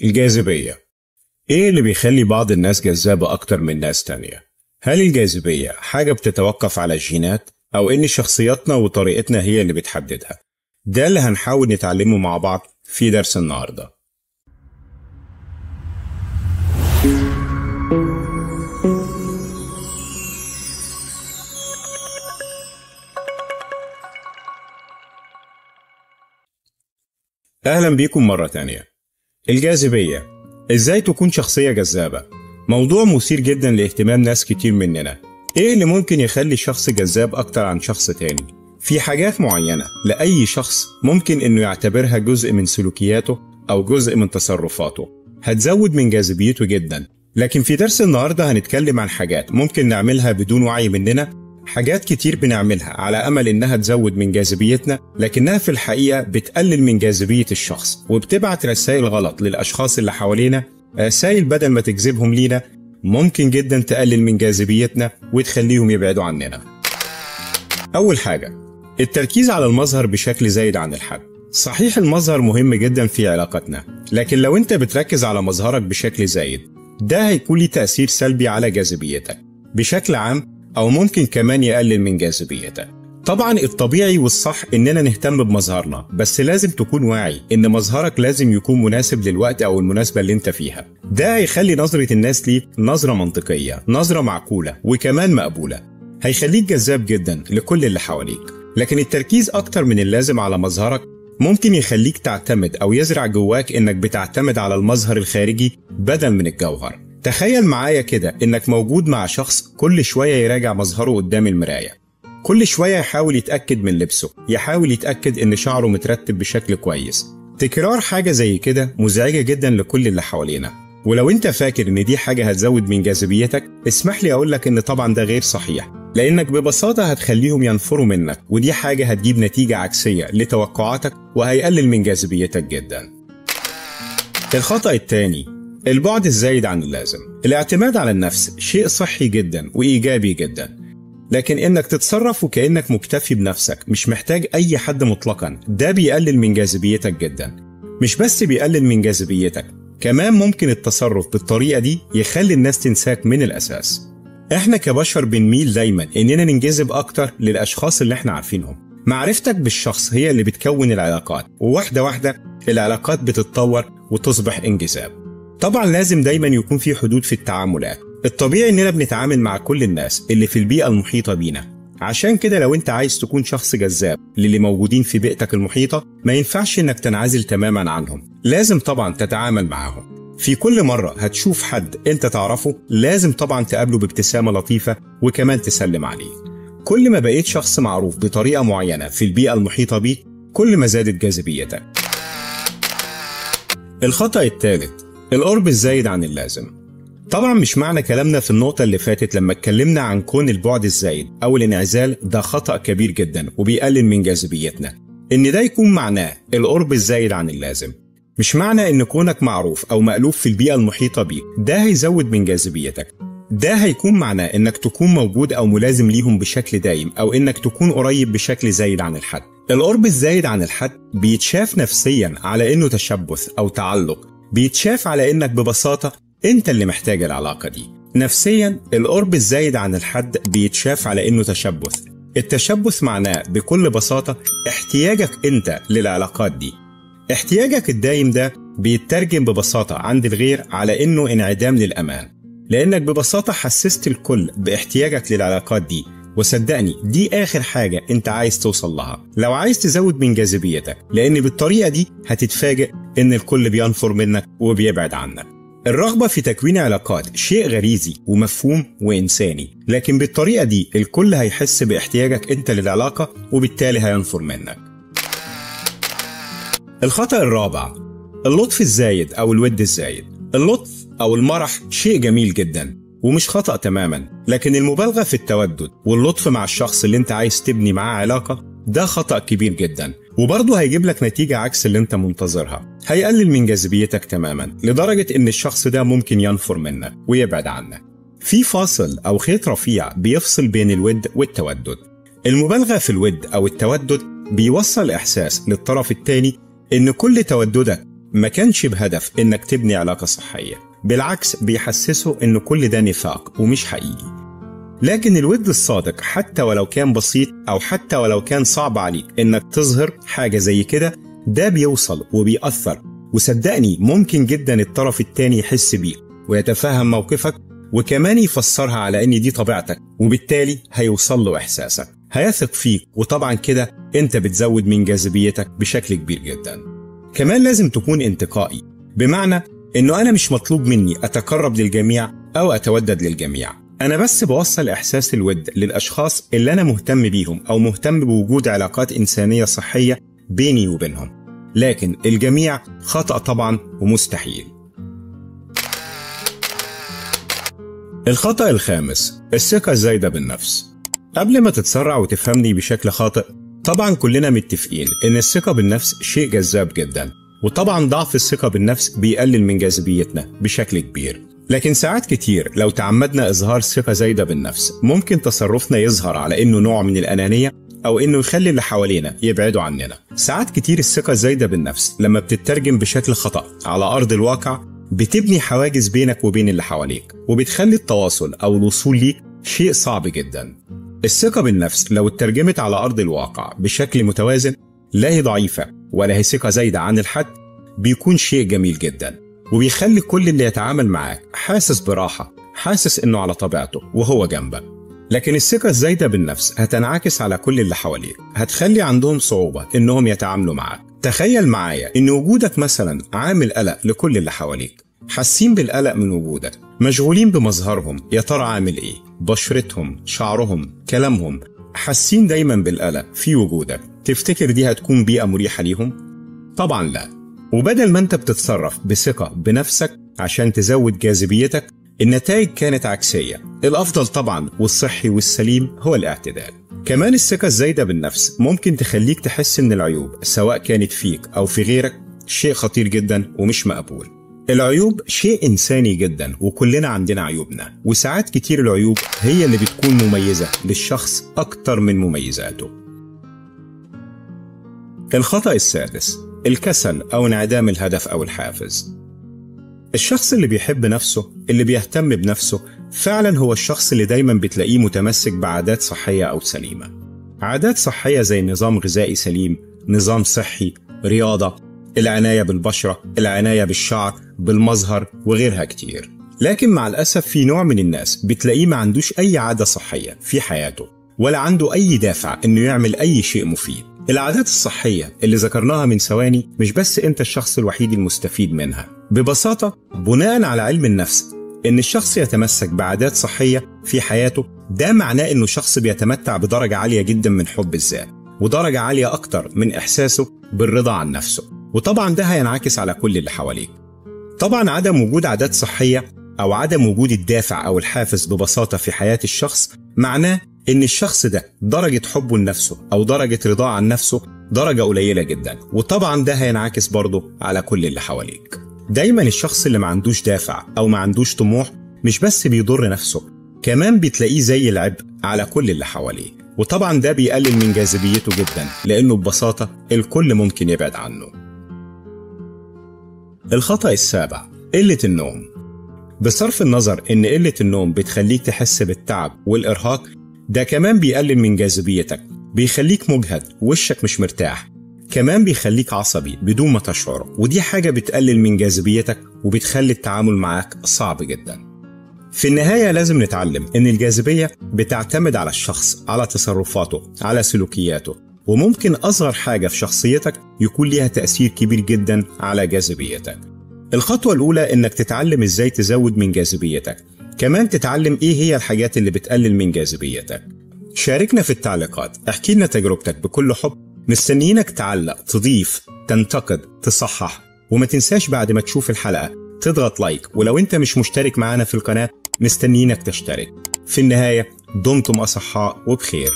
الجاذبية. إيه اللي بيخلي بعض الناس جذابة أكتر من ناس تانية؟ هل الجاذبية حاجة بتتوقف على الجينات أو إن شخصياتنا وطريقتنا هي اللي بتحددها؟ ده اللي هنحاول نتعلمه مع بعض في درس النهاردة. أهلا بيكم مرة تانية. الجاذبية، إزاي تكون شخصية جذابة؟ موضوع مثير جدا لاهتمام ناس كتير مننا. إيه اللي ممكن يخلي شخص جذاب أكتر عن شخص تاني؟ في حاجات معينة لأي شخص ممكن إنه يعتبرها جزء من سلوكياته أو جزء من تصرفاته هتزود من جاذبيته جدا. لكن في درس النهاردة هنتكلم عن حاجات ممكن نعملها بدون وعي مننا، حاجات كتير بنعملها على أمل إنها تزود من جاذبيتنا، لكنها في الحقيقة بتقلل من جاذبية الشخص وبتبعت رسائل غلط للأشخاص اللي حوالينا. رسائل بدل ما تجذبهم لينا ممكن جدا تقلل من جاذبيتنا وتخليهم يبعدوا عننا. أول حاجة، التركيز على المظهر بشكل زايد عن الحد. صحيح المظهر مهم جدا في علاقتنا، لكن لو انت بتركز على مظهرك بشكل زايد ده هيكون ليه تأثير سلبي على جاذبيتك بشكل عام، أو ممكن كمان يقلل من جاذبيتك. طبعا الطبيعي والصح إننا نهتم بمظهرنا، بس لازم تكون واعي إن مظهرك لازم يكون مناسب للوقت أو المناسبة اللي انت فيها. ده هيخلي نظرة الناس ليك نظرة منطقية، نظرة معقولة وكمان مقبولة، هيخليك جذاب جدا لكل اللي حواليك. لكن التركيز أكتر من اللازم على مظهرك ممكن يخليك تعتمد أو يزرع جواك إنك بتعتمد على المظهر الخارجي بدل من الجوهر. تخيل معايا كده إنك موجود مع شخص كل شوية يراجع مظهره قدام المراية، كل شوية يحاول يتأكد من لبسه، يحاول يتأكد إن شعره مترتب بشكل كويس. تكرار حاجة زي كده مزعجة جدا لكل اللي حوالينا. ولو أنت فاكر إن دي حاجة هتزود من جاذبيتك، اسمح لي أقولك إن طبعا ده غير صحيح، لأنك ببساطة هتخليهم ينفروا منك، ودي حاجة هتجيب نتيجة عكسية لتوقعاتك وهيقلل من جاذبيتك جدا. الخطأ الثاني، البعد الزايد عن اللازم. الاعتماد على النفس شيء صحي جدا وإيجابي جدا، لكن إنك تتصرف وكأنك مكتفي بنفسك مش محتاج أي حد مطلقا، ده بيقلل من جاذبيتك جدا. مش بس بيقلل من جاذبيتك، كمان ممكن التصرف بالطريقة دي يخلي الناس تنساك من الأساس. احنا كبشر بنميل دايما إننا ننجذب أكتر للأشخاص اللي احنا عارفينهم. معرفتك بالشخص هي اللي بتكون العلاقات، وواحدة واحدة العلاقات بتتطور وتصبح انجذاب. طبعا لازم دايما يكون في حدود في التعاملات. الطبيعي اننا بنتعامل مع كل الناس اللي في البيئة المحيطة بينا، عشان كده لو انت عايز تكون شخص جذاب للي موجودين في بيئتك المحيطة ما ينفعش انك تنعزل تماما عنهم، لازم طبعا تتعامل معاهم. في كل مرة هتشوف حد انت تعرفه لازم طبعا تقابله بابتسامة لطيفة وكمان تسلم عليه. كل ما بقيت شخص معروف بطريقة معينة في البيئة المحيطة بيك كل ما زادت جاذبيتك. الخطأ الثالث، القرب الزايد عن اللازم. طبعا مش معنى كلامنا في النقطة اللي فاتت لما اتكلمنا عن كون البعد الزايد أو الانعزال ده خطأ كبير جدا وبيقلل من جاذبيتنا، إن ده يكون معناه القرب الزايد عن اللازم. مش معنى إن كونك معروف أو مألوف في البيئة المحيطة بيك ده هيزود من جاذبيتك، ده هيكون معناه إنك تكون موجود أو ملازم ليهم بشكل دايم، أو إنك تكون قريب بشكل زايد عن الحد. القرب الزايد عن الحد بيتشاف نفسيا على إنه تشبث أو تعلق، بيتشاف على إنك ببساطة أنت اللي محتاج العلاقة دي. نفسيا القرب الزايد عن الحد بيتشاف على إنه تشبث. التشبث معناه بكل بساطة احتياجك أنت للعلاقات دي. احتياجك الدايم ده بيترجم ببساطة عند الغير على إنه انعدام للأمان، لأنك ببساطة حسست الكل باحتياجك للعلاقات دي، وصدقني دي آخر حاجة أنت عايز توصل لها لو عايز تزود من جاذبيتك، لأن بالطريقة دي هتتفاجئ إن الكل بينفر منك وبيبعد عنك. الرغبة في تكوين علاقات شيء غريزي ومفهوم وإنساني، لكن بالطريقة دي الكل هيحس باحتياجك أنت للعلاقة وبالتالي هينفر منك. الخطأ الرابع، اللطف الزايد أو الود الزايد. اللطف أو المرح شيء جميل جدا ومش خطأ تماما، لكن المبالغة في التودد واللطف مع الشخص اللي انت عايز تبني معاه علاقة ده خطأ كبير جدا، وبرضه هيجيب لك نتيجة عكس اللي انت منتظرها، هيقلل من جاذبيتك تماما لدرجة ان الشخص ده ممكن ينفر منك ويبعد عنك. في فاصل أو خيط رفيع بيفصل بين الود والتودد. المبالغة في الود أو التودد بيوصل إحساس للطرف الثاني إن كل توددك ما كانش بهدف إنك تبني علاقة صحية، بالعكس بيحسسه إن كل ده نفاق ومش حقيقي. لكن الود الصادق حتى ولو كان بسيط أو حتى ولو كان صعب عليك إنك تظهر حاجة زي كده، ده بيوصل وبيأثر، وصدقني ممكن جدا الطرف التاني يحس بيك ويتفهم موقفك، وكمان يفسرها على إن دي طبيعتك، وبالتالي هيوصل له إحساسك، هيثق فيك، وطبعا كده أنت بتزود من جاذبيتك بشكل كبير جدا. كمان لازم تكون انتقائي، بمعنى إنه أنا مش مطلوب مني أتقرب للجميع أو أتودد للجميع، أنا بس بوصل إحساس الود للأشخاص اللي أنا مهتم بيهم أو مهتم بوجود علاقات إنسانية صحية بيني وبينهم، لكن الجميع خطأ طبعا ومستحيل. الخطأ الخامس، الثقة الزايدة بالنفس. قبل ما تتسرع وتفهمني بشكل خاطئ، طبعا كلنا متفقين إن الثقة بالنفس شيء جذاب جدا، وطبعا ضعف الثقة بالنفس بيقلل من جاذبيتنا بشكل كبير، لكن ساعات كتير لو تعمدنا إظهار ثقة زايدة بالنفس ممكن تصرفنا يظهر على إنه نوع من الأنانية أو إنه يخلي اللي حوالينا يبعدوا عننا. ساعات كتير الثقة الزايدة بالنفس لما بتترجم بشكل خطأ على أرض الواقع بتبني حواجز بينك وبين اللي حواليك، وبتخلي التواصل أو الوصول ليك شيء صعب جدا. الثقة بالنفس لو اترجمت على أرض الواقع بشكل متوازن، لا هي ضعيفة ولا هي ثقة زايدة عن الحد، بيكون شيء جميل جدا، وبيخلي كل اللي يتعامل معاك حاسس براحة، حاسس إنه على طبيعته وهو جنبك. لكن الثقة الزايدة بالنفس هتنعكس على كل اللي حواليك، هتخلي عندهم صعوبة إنهم يتعاملوا معاك. تخيل معايا إن وجودك مثلا عامل قلق لكل اللي حواليك، حاسين بالقلق من وجودك، مشغولين بمظهرهم، يا ترى عامل إيه، بشرتهم، شعرهم، كلامهم، حاسين دايما بالقلق في وجودك. تفتكر دي هتكون بيئة مريحة ليهم؟ طبعا لا. وبدل ما انت بتتصرف بثقة بنفسك عشان تزود جاذبيتك، النتائج كانت عكسية. الأفضل طبعا والصحي والسليم هو الاعتدال. كمان الثقة الزايدة بالنفس ممكن تخليك تحس إن العيوب سواء كانت فيك أو في غيرك شيء خطير جدا ومش مقبول. العيوب شيء إنساني جدا وكلنا عندنا عيوبنا، وساعات كتير العيوب هي اللي بتكون مميزة للشخص أكتر من مميزاته. الخطأ السادس، الكسل أو انعدام الهدف أو الحافز. الشخص اللي بيحب نفسه، اللي بيهتم بنفسه، فعلا هو الشخص اللي دايما بتلاقيه متمسك بعادات صحية أو سليمة. عادات صحية زي نظام غذائي سليم، نظام صحي، رياضة، العناية بالبشرة، العناية بالشعر، بالمظهر، وغيرها كتير. لكن مع الأسف في نوع من الناس بتلاقيه ما عندوش أي عادة صحية في حياته، ولا عنده أي دافع إنه يعمل أي شيء مفيد. العادات الصحية اللي ذكرناها من ثواني مش بس أنت الشخص الوحيد المستفيد منها. ببساطة بناء على علم النفس إن الشخص يتمسك بعادات صحية في حياته، ده معناه إنه شخص بيتمتع بدرجة عالية جدا من حب الذات، ودرجة عالية أكتر من إحساسه بالرضا عن نفسه، وطبعا ده هينعكس على كل اللي حواليك. طبعا عدم وجود عادات صحية أو عدم وجود الدافع أو الحافز ببساطة في حياة الشخص معناه إن الشخص ده درجة حبه لنفسه أو درجة رضاه عن نفسه درجة قليلة جدا، وطبعا ده هينعكس برضه على كل اللي حواليك. دايما الشخص اللي ما عندوش دافع أو ما عندوش طموح مش بس بيضر نفسه، كمان بتلاقيه زي العبء على كل اللي حواليه، وطبعا ده بيقلل من جاذبيته جدا، لأنه ببساطة الكل ممكن يبعد عنه. الخطأ السابع، قلة النوم. بصرف النظر إن قلة النوم بتخليك تحس بالتعب والإرهاق، ده كمان بيقلل من جاذبيتك، بيخليك مجهد، وشك مش مرتاح، كمان بيخليك عصبي بدون ما تشعر، ودي حاجة بتقلل من جاذبيتك وبتخلي التعامل معاك صعب جدا. في النهاية لازم نتعلم إن الجاذبية بتعتمد على الشخص، على تصرفاته، على سلوكياته، وممكن أصغر حاجة في شخصيتك يكون ليها تأثير كبير جدا على جاذبيتك. الخطوة الأولى إنك تتعلم إزاي تزود من جاذبيتك، كمان تتعلم إيه هي الحاجات اللي بتقلل من جاذبيتك. شاركنا في التعليقات، احكي لنا تجربتك بكل حب، مستنيينك تعلق، تضيف، تنتقد، تصحح، وما تنساش بعد ما تشوف الحلقة تضغط لايك، ولو انت مش مشترك معانا في القناة مستنيينك تشترك. في النهاية دمتم أصحاء وبخير.